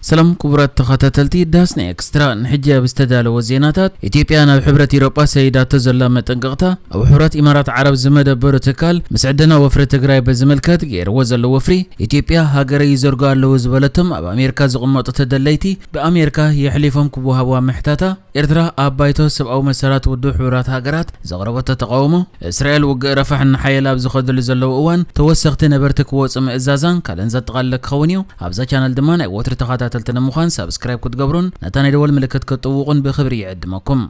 ሰላም ክቡራት ተኸታተልቲ ዳስና ኤክስትራ፣ ንሕጂ ኣብ ዝተዳለወ ዜናታት፣ ኢትዮጵያ ናብ ሕብረት ኢሮጳ ሰይዳቶ ዘላ መጠንቀቕታ፣ ኣብ ሕብረት ኢማራት ዓረብ ዝመደበሩ ትካል ምስ ዕደና ወፍሪ ትግራይ በዝምልከት ገይርዎ ዘሎ ወፍሪ፣ ኢትዮጵያ ሃገረይ ይዘርጉ ኣለዉ ዝበለቶም ኣብ ኣሜሪካ ዝቕመጡ ተደለይቲ ብኣሜሪካ የሕሊፎም ክወሃብዋ ምሕታታ፣ ኤርትራ ኣብ ባይቶ ሰብኣዊ መሰላት ውድብ ሕቡራት ሃገራት ዘቕረበቶ ተቓውሞ፣ እስራኤል ውግእ ረፋሕ እናሓየለ ኣብ ዝኸደሉ ዘለዉ እዋን ተወሰኽቲ ነበርቲ ክወፁ ምእዛዛን ካልእን ዘጠቓልለ ክኸውን እዩ። ኣብዛ ቻነል ድማ ናይ ወትሪ ተኸታተልቲ ንምዃን ሳብስክራይብ ክትገብሩን ነታ ናይ ደወል ምልክት ክትጥውቑን ብኽብሪ ይዕድመኩም።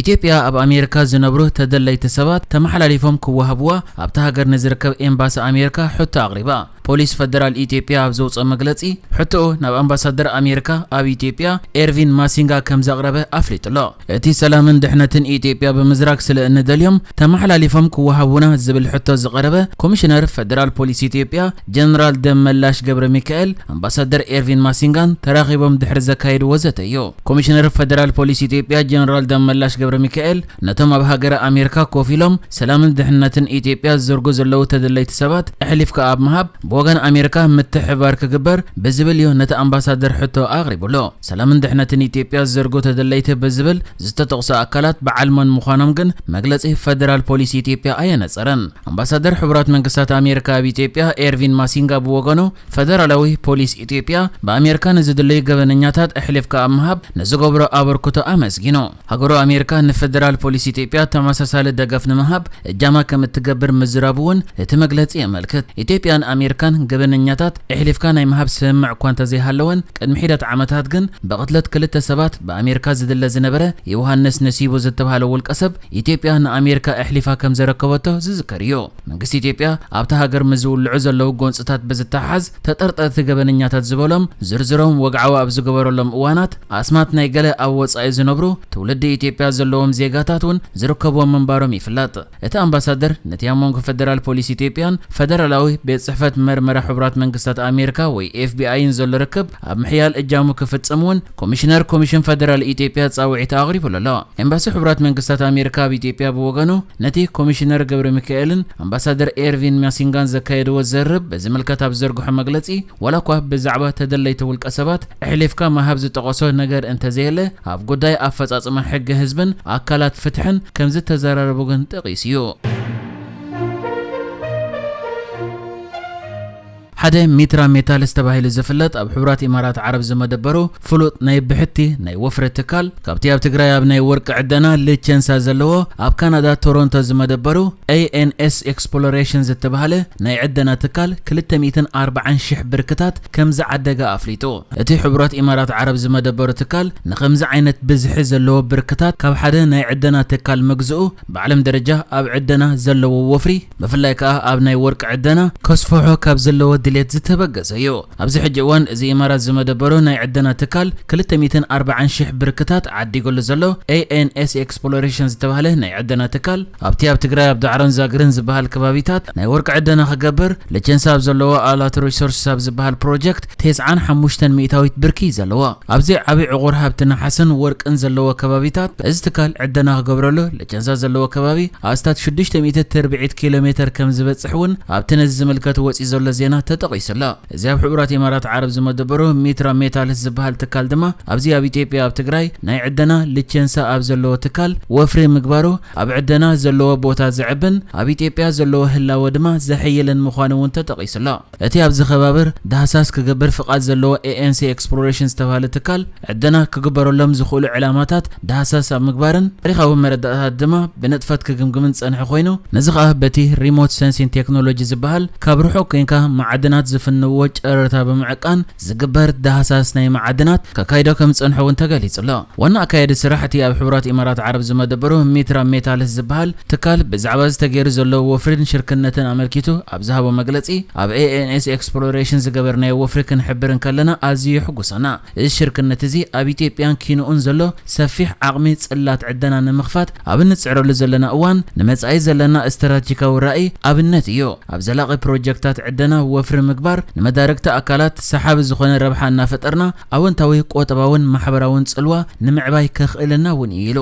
ኢትዮጵያ ኣብ ኣሜሪካ ዝነብሩ ተደለይቲ ሰባት ተመሓላሊፎም ክወሃብዋ ኣብታ ሃገር ንዝርከብ ኤምባሲ ኣሜሪካ ሕቶ ኣቕሪባ። ፖሊስ ፈደራል ኢትዮጵያ ኣብ ዘውፅኦ መግለፂ፣ ሕቶኡ ናብ ኣምባሳደር ኣሜሪካ ኣብ ኢትዮጵያ ኤርቪን ማሲንጋ ከም ዘቕረበ ኣፍሊጡ ኣሎ። እቲ ሰላምን ድሕነትን ኢትዮጵያ ብምዝራግ ስለ እንደልዮም ተመሓላሊፎም ክወሃቡና ዝብል ሕቶ ዝቐረበ ኮሚሽነር ፈደራል ፖሊስ ኢትዮጵያ ጀነራል ደመላሽ ገብረ ሚካኤል፣ ኣምባሳደር ኤርቪን ማሲንጋን ተራኺቦም ድሕሪ ዘካየድዎ ዘተ እዩ። ኮሚሽነር ፈደራል ፖሊስ ኢትዮጵያ ጀነራል ደመላሽ ገብረ ሚካኤል፣ ነቶም ኣብ ሃገረ ኣሜሪካ ኮፍ ኢሎም ሰላምን ድሕነትን ኢትዮጵያ ዝዘርጉ ዘለዉ ተደለይቲ ሰባት ኣሕሊፍካ ኣብ ምሃብ ብወገን ኣሜሪካ ምትሕብባር ክግበር ብዝብል እዩ ነቲ ኣምባሳደር ሕቶ ኣቕሪቡሎ። ሰላምን ድሕነትን ኢትዮጵያ ዝዘርጉ ተደለይቲ ብዝብል ዝተጠቕሱ ኣካላት በዓል መን ምዃኖም ግን መግለጺ ፈደራል ፖሊስ ኢትዮጵያ ኣየነጸረን። ኣምባሳደር ሕቡራት መንግስታት ኣሜሪካ ኣብ ኢትዮጵያ ኤርቪን ማሲንጋ ብወገኑ፣ ፈደራላዊ ፖሊስ ኢትዮጵያ ብኣሜሪካ ንዝድለዩ ገበነኛታት ኣሕሊፍካ ኣብ ምሃብ ንዝገብሮ ኣበርክቶ ኣመስጊኑ። ሃገሩ ኣሜሪካ ንፈደራል ፖሊስ ኢትዮጵያ ተመሳሳሊ ደገፍ ንምሃብ እጃማ ከም እትገብር ምዝራቡ እውን እቲ መግለጺ የመልክት። ኢትዮጵያን ኣሜሪካን ገበነኛታት ኣሕሊፍካ ናይ ምሃብ ስምምዕ እኳ እንተዘይሃለወን፣ ቅድሚ ሒደት ዓመታት ግን ብቕትለት ክልተ ሰባት ብኣሜሪካ ዝድለ ዝነበረ ዮሃንስ ነሲቡ ዝተባህለ ውልቀ ሰብ ኢትዮጵያ ንኣሜሪካ ኣሕሊፋ ከም ዘረከበቶ ዝዝከር እዩ። መንግስቲ ኢትዮጵያ ኣብታ ሃገር ምስ ዝውልዑ ዘለዉ ጎንፅታት ብዝተሓሓዝ ተጠርጠርቲ ገበነኛታት ዝበሎም ዝርዝሮም ወግዓዊ ኣብ ዝገበረሎም እዋናት ኣስማት ናይ ገለ ኣብ ወፃኢ ዝነብሩ ትውልዲ ኢትዮጵያ ዘለዎም ዜጋታት እውን ዝርከብዎም ምንባሮም ይፍለጥ። እቲ ኣምባሳደር ነቲ ኣብ መንጎ ፈደራል ፖሊስ ኢትዮጵያን ፈደራላዊ ቤት ጽሕፈት መርመራ ሕቡራት መንግስታት ኣሜሪካ ወይ ኤፍቢኣይን ዘሎ ርክብ ኣብ ምሕያል እጃሙ ክፍጽም እውን ኮሚሽነር ኮሚሽን ፈደራል ኢትዮጵያ ጻውዒት ኣቕሪቡሉ ኣሎ። ኤምባሲ ሕቡራት መንግስታት ኣሜሪካ ኣብ ኢትዮጵያ ብወገኑ ነቲ ኮሚሽነር ገብረ ሚካኤልን ኣምባሳደር ኤርቪን ማሲንጋን ዘካየድዎ ዘርብ ብዝምልከት ኣብ ዘርግሖ መግለጺ፣ ዋላ እኳ ብዛዕባ ተደለይቲ ውልቀ ሰባት ኣሕሊፍካ ምሃብ ዝጠቐሶ ነገር እንተዘየለ፣ ኣብ ጉዳይ ኣፈጻጽማ ሕጊ ህዝብን ኣካላት ፍትሕን ከም ዝተዘራረቡ ግን ጠቒሱ እዩ። ሓደ ሚትራ ሜታልስ ተባሂሉ ዝፍለጥ ኣብ ሕቡራት ኢማራት ዓረብ ዝመደበሩ ፍሉጥ ናይ ብሕቲ ናይ ወፍሪ ትካል፣ ካብቲ ኣብ ትግራይ ኣብ ናይ ወርቂ ዕደና ልቸንሳ ዘለዎ ኣብ ካናዳ ቶሮንቶ ዝመደበሩ ኤኤንኤስ ኤክስፕሎሬሽን ዝተባህለ ናይ ዕደና ትካል ክልተ ሚእትን ኣርባዓን ሺሕ ብርክታት ከም ዝዓደገ ኣፍሊጡ። እቲ ሕቡራት ኢማራት ዓረብ ዝመደበሩ ትካል ንኸምዚ ዓይነት ብዝሒ ዘለዎ ብርክታት ካብ ሓደ ናይ ዕደና ትካል ምግዝኡ ብዓለም ደረጃ ኣብ ዕደና ዘለዎ ወፍሪ፣ ብፍላይ ከኣ ኣብ ናይ ወርቂ ዕደና ከስፍሖ ካብ ዘለዎ ድሌት ዝተበገሰ እዩ። ኣብዚ ሕጂ እዋን እዚ ኢማራት ዝመደበሩ ናይ ዕደና ትካል ክልተ ሚእትን ኣርባዓን ሺሕ ብርክታት ዓዲገሉ ዘሎ ኤኤንኤስ ኤክስፕሎሬሽን ዝተባህለ ናይ ዕደና ትካል፣ ኣብቲ ኣብ ትግራይ ኣብ ዳዕሮን ዛግርን ዝበሃል ከባቢታት ናይ ወርቂ ዕደና ክገብር፣ ለቸንሳ ኣብ ዘለዎ ኣላት ሪሶርስ ኣብ ዝበሃል ፕሮጀክት ተስዓን ሓሙሽተን ሚእታዊት ብርኪ እዩ ዘለዎ። ኣብዚ ዓቢ ዕቑር ሃብቲ ነሓስን ወርቅን ዘለዎ ከባቢታት፣ እዚ ትካል ዕደና ክገብረሉ ለቸንሳ ዘለዎ ከባቢ ኣስታት ሽዱሽተ ሚእቲ ትርብዒት ኪሎ ሜተር ከም ዝበጽሕ እውን ኣብቲ ነዚ ዝምልከት ወጺኡ ዘሎ ዜና ተጠቒሱ ኣሎ። እዚ ኣብ ሕቡራት ኢማራት ዓረብ ዝመደበሩ ሚትራ ሜታልስ ዝበሃል ትካል ድማ፣ ኣብዚ ኣብ ኢትዮጵያ ኣብ ትግራይ ናይ ዕደና ልቸንሳ ኣብ ዘለዎ ትካል ወፍሪ ምግባሩ፣ ኣብ ዕደና ዘለዎ ቦታ ዘዕብን ኣብ ኢትዮጵያ ዘለዎ ህላወ ድማ ዘሐይልን ምዃኑ እውን ተጠቒሱ ኣሎ። እቲ ኣብዚ ከባብር ዳህሳስ ክገብር ፍቓድ ዘለዎ ኤኤንሲ ኤክስፕሎሬሽን ዝተባህለ ትካል፣ ዕደና ክግበረሎም ዝኽእሉ ዕላማታት ዳህሳስ ኣብ ምግባርን ታሪኻዊ መረዳእታት ድማ ብንጥፈት ክግምግምን ዝጸንሐ ኮይኑ፣ ነዚ ኸኣ በቲ ሪሞት ሰንሲንግ ቴክኖሎጂ ዝበሃል፣ ካብ ርሑቕ ኮንካ መዓድናት ዝፍንዎ ጨረርታ ብምዕቃን ዝግበር ዳህሳስ ናይ መዓድናት ከካይዶ ከም ዝጸንሐ እውን ተገሊጹ ኣሎ። ዋና ኣካያዲ ስራሕ እቲ ኣብ ሕቡራት ኢማራት ዓረብ ዝመደበሩ ሚትራ ሜታልስ ዝበሃል ትካል፣ ብዛዕባ እዚ ተገይሩ ዘሎ ወፍሪን ሽርክነትን ኣመልኪቱ ኣብ ዝሃቦ መግለጺ፣ ኣብ ኤኤንኤስ ኤክስፕሎሬሽን ዝገበርናዮ ወፍሪ ክንሕብር እንከለና ኣዝዩ የሕጉሰና። እዚ ሽርክነት እዚ ኣብ ኢትዮጵያን ኪንኡን ዘሎ ሰፊሕ ዓቕሚ ጽላት ዕደና ንምኽፋት ኣብ እንጽዕረሉ ዘለና እዋን፣ ንመጻኢ ዘለና ስትራቴጂካዊ ራእይ ኣብነት እዩ። ኣብ ዘላቒ ፕሮጀክታት ዕደና ወፍሪ ምግባር፣ ንመዳርግቲ ኣካላት ሰሓቢ ዝኾነ ረብሓ እናፈጠርና፣ ኣወንታዊ ቁጠባውን ማሕበራውን ጽልዋ ንምዕባይ ከኽእለና እውን እዩ ኢሉ።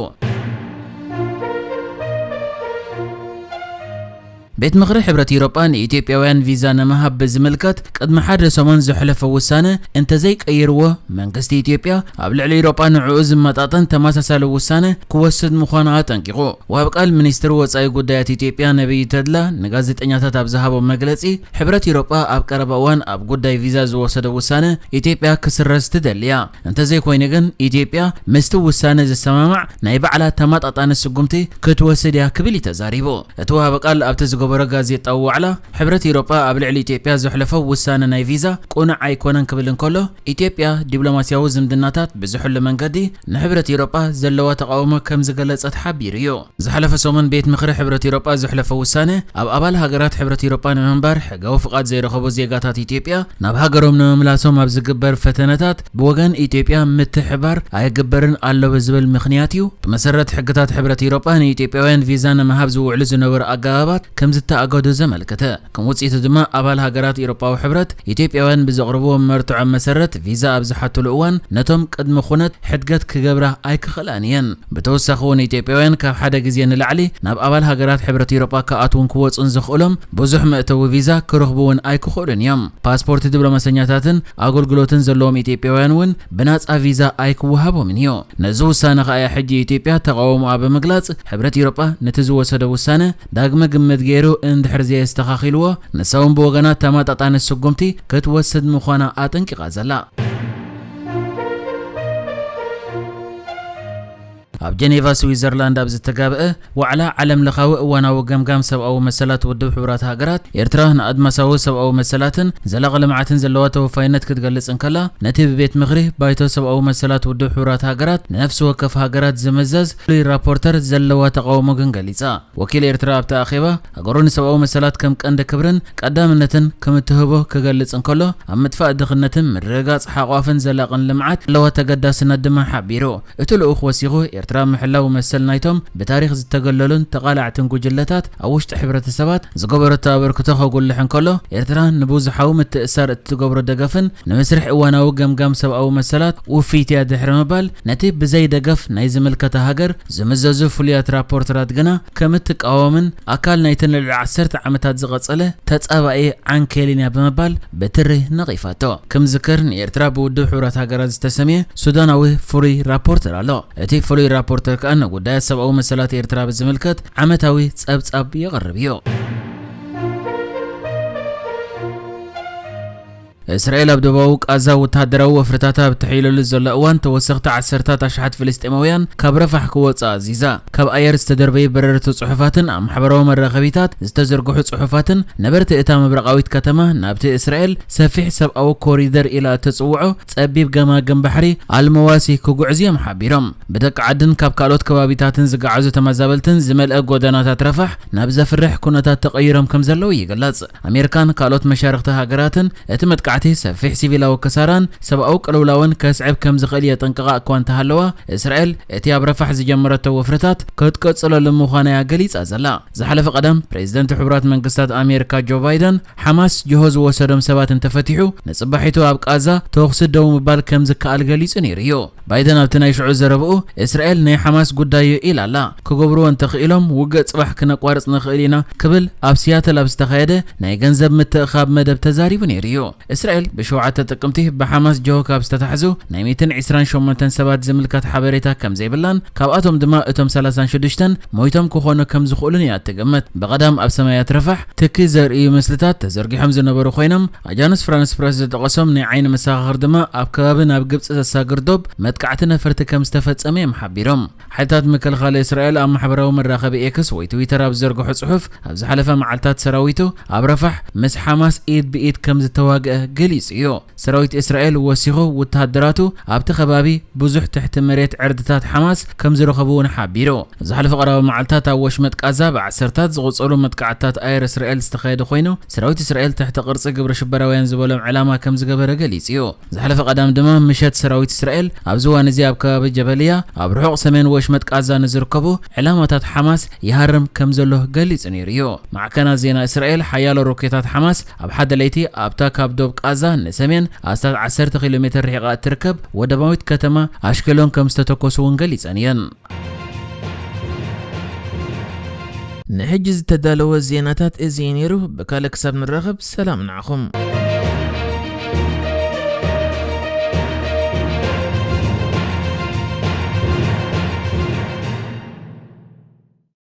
ቤት ምኽሪ ሕብረት ኢሮጳ ንኢትዮጵያውያን ቪዛ ንምሃብ ብዝምልከት ቅድሚ ሓደ ሰሙን ዘሕለፎ ውሳነ እንተዘይቀይርዎ፣ መንግስቲ ኢትዮጵያ ኣብ ልዕሊ ኢሮጳ ንዕኡ ዝመጣጠን ተመሳሳሊ ውሳነ ክወስድ ምዃኑ ኣጠንቂቑ። ወሃብ ቃል ሚኒስትሪ ወጻኢ ጉዳያት ኢትዮጵያ ነቢዩ ተድላ ንጋዜጠኛታት ኣብ ዝሃቦ መግለጺ፣ ሕብረት ኢሮጳ ኣብ ቀረባ እዋን ኣብ ጉዳይ ቪዛ ዝወሰዶ ውሳነ ኢትዮጵያ ክስረዝ ትደሊ እያ። እንተዘይኮይኑ ግን ኢትዮጵያ ምስቲ ውሳነ ዝሰማማዕ ናይ ባዕላ ተመጣጣኒ ስጉምቲ ክትወስድ እያ ክብል እዩ ተዛሪቡ። እቲ ወሃቢ ቃል ኣብቲ ዝገበሮ ጋዜጣዊ ዋዕላ፣ ሕብረት ኢሮጳ ኣብ ልዕሊ ኢትዮጵያ ዘሕለፎ ውሳነ ናይ ቪዛ ቅኑዕ ኣይኮነን ክብል እንከሎ፣ ኢትዮጵያ ዲፕሎማስያዊ ዝምድናታት ብዝሕሉ መንገዲ ንሕብረት ኢሮጳ ዘለዋ ተቓውሞ ከም ዝገለጸት ሓቢሩ እዩ። ዝሓለፈ ሰሙን ቤት ምኽሪ ሕብረት ኢሮጳ ዘሕለፎ ውሳነ፣ ኣብ ኣባል ሃገራት ሕብረት ኢሮጳ ንምንባር ሕጋዊ ፍቓድ ዘይረኸቡ ዜጋታት ኢትዮጵያ ናብ ሃገሮም ንምምላሶም ኣብ ዝግበር ፈተነታት ብወገን ኢትዮጵያ ምትሕባር ኣይግበርን ኣሎ ብዝብል ምኽንያት እዩ። ብመሰረት ሕግታት ሕብረት ኢሮጳ ንኢትዮጵያውያን ቪዛ ንምሃብ ዝውዕሉ ዝነበሩ ኣገባባት ከም ዝተኣገዱ ዘመልከተ። ከም ውጽኢቱ ድማ ኣባል ሃገራት ኤውሮጳዊ ሕብረት ኢትዮጵያውያን ብዘቕርብዎ መርትዖ መሰረት ቪዛ ኣብ ዝሓትሉ እዋን ነቶም ቅድመ ኩነት ሕድገት ክገብራ ኣይክኽእላን እየን። ብተወሳኺ እውን ኢትዮጵያውያን ካብ ሓደ ግዜ ንላዕሊ ናብ ኣባል ሃገራት ሕብረት ኤውሮጳ ክኣትዉን ክወጹን ዘኽእሎም ብዙሕ መእተዊ ቪዛ ክረኽቡ እውን ኣይክኽእሉን እዮም። ፓስፖርት ዲፕሎማሰኛታትን ኣገልግሎትን ዘለዎም ኢትዮጵያውያን እውን ብናጻ ቪዛ ኣይክወሃቦምን እዩ። ነዚ ውሳነ ከኣ እያ ሕጂ ኢትዮጵያ ተቓውሞኣ ብምግላጽ፣ ሕብረት ኢሮጳ ነቲ ዝወሰደ ውሳነ ዳግመ ግምት ገይሩ እንድሕር ዘየስተኻኺልዎ፣ ንሳ እውን ብወገና ተመጣጣኒ ስጉምቲ ክትወስድ ምዃና ኣጠንቂቓ ዘላ። ኣብ ጀኔቫ ስዊዘርላንድ ኣብ ዝተጋብአ ዋዕላ ዓለም ለኻዊ እዋናዊ ገምጋም ሰብኣዊ መሰላት ውድብ ሕቡራት ሃገራት፣ ኤርትራ ንኣድማሳዊ ሰብኣዊ መሰላትን ዘላቒ ልምዓትን ዘለዋ ተወፋይነት ክትገልጽ እንከላ፣ ነቲ ብቤት ምኽሪ ባይቶ ሰብኣዊ መሰላት ውድብ ሕቡራት ሃገራት ንነፍሲ ወከፍ ሃገራት ዝምዘዝ ፍሉይ ራፖርተር ዘለዋ ተቓውሞ ግን ገሊጻ። ወኪል ኤርትራ ኣብቲ ኣኼባ፣ ሃገሩ ንሰብኣዊ መሰላት ከም ቀንዲ ክብርን ቀዳምነትን ከምትህቦ ክገልጽ እንከሎ፣ ኣብ ምጥፋእ ድኽነትን ምርግጋጽ ሓቋፍን ዘላቕን ልምዓት ዘለዋ ተገዳስነት ድማ ሓቢሩ። እቲ ልኡኽ ወሲኹ፣ ኤርትራ ምሕላው መሰል ናይቶም ብታሪኽ ዝተገለሉን ተቓላዕትን ጉጅለታት ኣብ ውሽጢ ሕብረተሰባት ዝገበረቶ ኣበርክቶ ከጉልሕ እንከሎ፣ ኤርትራ ንብዙሓዊ ምትእስሳር እትገብሮ ደገፍን ንመስርሕ እዋናዊ ገምጋም ሰብኣዊ መሰላት ውፍይቲ እያ ድሕሪ ምባል፣ ነቲ ብዘይ ደገፍ ናይ ዝምልከታ ሃገር ዝምዘዙ ፍሉያት ራፖርተራት ግና ከም እትቃወምን ኣካል ናይተን ልዕሊ ዓሰርተ ዓመታት ዝቐጸለ ተጻባኢ ዓንኬልን እያ ብምባል ብትሪ ነቒፋቶ። ክምዝከር ንኤርትራ ብውድብ ሕቡራት ሃገራት ዝተሰምየ ሱዳናዊ ፍሉይ ራፖርተር ኣሎ። እቲ ፍሉይ ራፖርተር ከኣ ንጉዳያት ሰብኣዊ መሰላት ኤርትራ ብዝምልከት ዓመታዊ ጸብጻብ የቕርብ እዩ። እስራኤል ኣብ ደቡባዊ ቃዛ ወተሃደራዊ ወፍርታታ ኣብ ትሕይለሉ ዘሎ እዋን፣ ተወሰኽቲ ዓሰርታት ኣሽሓት ፍልስጤማውያን ካብ ረፋሕ ክወጽኡ ኣዚዛ። ካብ ኣየር ዝተደርበዩ በረርቲ ጽሑፋትን ኣብ ማሕበራዊ መራኸቢታት ዝተዘርግሑ ጽሑፋትን፣ ነበርቲ እታ ምብራቓዊት ከተማ ናብቲ እስራኤል ሰፊሕ ሰብኣዊ ኮሪደር ኢላ እትጽውዖ ጸቢብ ገማግም ባሕሪ ኣልመዋሲ ክጉዕዙ እዮም ሓቢሮም። ብደቂ ዓድን ካብ ካልኦት ከባቢታትን ዝገዓዙ ተመዛበልትን ዝመልአ ጎደናታት ረፋሕ ናብ ዘፍርሕ ኩነታት ተቐይሮም ከም ዘለዉ ይግለጽ። ኣሜሪካን ካልኦት መሻርኽቲ ሃገራትን እቲ መጥቃዕቲ ሰፊሕ ሲቪላዊ ክሳራን ሰብኣዊ ቅልውላውን ከስዕብ ከም ዝኽእል የጠንቅቓ እኳ እንተሃለዋ፣ እስራኤል እቲ ኣብ ረፋሕ ዝጀመረቶ ወፍርታት ክትቅጽለሉ ምዃና እያ ገሊጻ ዘላ። ዝሓለፈ ቀዳም፣ ፕሬዚደንት ሕቡራት መንግስታት ኣሜሪካ ጆ ባይደን፣ ሓማስ ጅሆ ዝወሰዶም ሰባት እንተፈቲሑ፣ ንጽባሒቱ ኣብ ቃዛ ተኹሲ ደው ምባል ከም ዝከኣል ገሊጹ ነይሩ እዩ። ባይደን ኣብቲ ናይ ሽዑ ዘረብኡ፣ እስራኤል ናይ ሓማስ ጉዳይ እዩ ኢላ ኣላ። ክገብርዎ እንተኽኢሎም፣ ውግእ ጽባሕ ክነቋርጽ ንኽእል ኢና ክብል ኣብ ሲያትል ኣብ ዝተኻየደ ናይ ገንዘብ ምትእኻብ መደብ ተዛሪቡ ነይሩ እዩ። እስራኤል ብሸውዓተ ጥቅምቲ ብሓማስ ጅሆ ካብ ዝተታሕዙ ናይ ሚእትን ዕስራን ሸሞንተን ሰባት ዝምልከት ሓበሬታ ከም ዘይብላን፣ ካብኣቶም ድማ እቶም ሰላሳን ሽዱሽተን ሞይቶም ክኾኑ ከም ዝኽእሉን እያ እትግምት። ብቐዳም ኣብ ሰማያት ረፋሕ ትኪ ዘርእዩ ምስልታት ተዘርጊሖም ዝነበሩ ኮይኖም፣ ኣጃንስ ፍራንስ ፕረስ ዝጠቐሶም ናይ ዓይኒ መሰኻኽር ድማ ኣብ ከባቢ ናብ ግብጺ ዘሳግር ዶብ መጥቃዕቲ ነፈርቲ ከም ዝተፈጸመ እዮም ሓቢሮም። ሓይልታት ምክልኻል እስራኤል ኣብ ማሕበራዊ መራኸቢ ኤክስ ወይ ትዊተር ኣብ ዝዘርግሖ ጽሑፍ፣ ኣብ ዝሓለፈ መዓልታት ሰራዊቱ ኣብ ረፋሕ ምስ ሓማስ ኢድ ብኢድ ከም ዝተዋግአ ገሊጹ እዩ። ሰራዊት እስራኤል ወሲኹ፣ ወተሃደራቱ ኣብቲ ከባቢ ብዙሕ ትሕቲ መሬት ዕርድታት ሓማስ ከም ዝረኸቡ እውን ሓቢሩ። ዝሓለፈ ቀረባ መዓልታት ኣብ ወሽመጥ ቃዛ ብዓሰርታት ዝቑጸሩ መጥቃዕትታት ኣየር እስራኤል ዝተኻየደ ኮይኑ፣ ሰራዊት እስራኤል ትሕቲ ቅርጺ ግብረ ሽበራውያን ዝበሎም ዕላማ ከም ዝገበረ ገሊጹ እዩ። ዝሓለፈ ቀዳም ድማ ምሸት ሰራዊት እስራኤል ኣብዚ እዋን እዚ ኣብ ከባቢ ጀበልያ ኣብ ርሑቕ ሰሜን ወሽመጥ ቃዛ ንዝርከቡ ዕላማታት ሓማስ ይሃርም ከም ዘሎ ገሊጹ ነይሩ እዩ። ማዕከናት ዜና እስራኤል ሓያሎ ሮኬታት ሓማስ ኣብ ሓደ ለይቲ ኣብታ ካብ ዶብ ቃዛ ንሰሜን ኣስታት ዓሰርተ ኪሎ ሜተር ርሒቓ እትርከብ ወደባዊት ከተማ ኣሽከሎን ከም ዝተተኮሱ እውን ገሊጸን እየን። ንሕጂ ዝተዳለወ ዜናታት እዚ እዩ ነይሩ። ብካልእ ክሳብ ንራኸብ ሰላም ንዓኹም።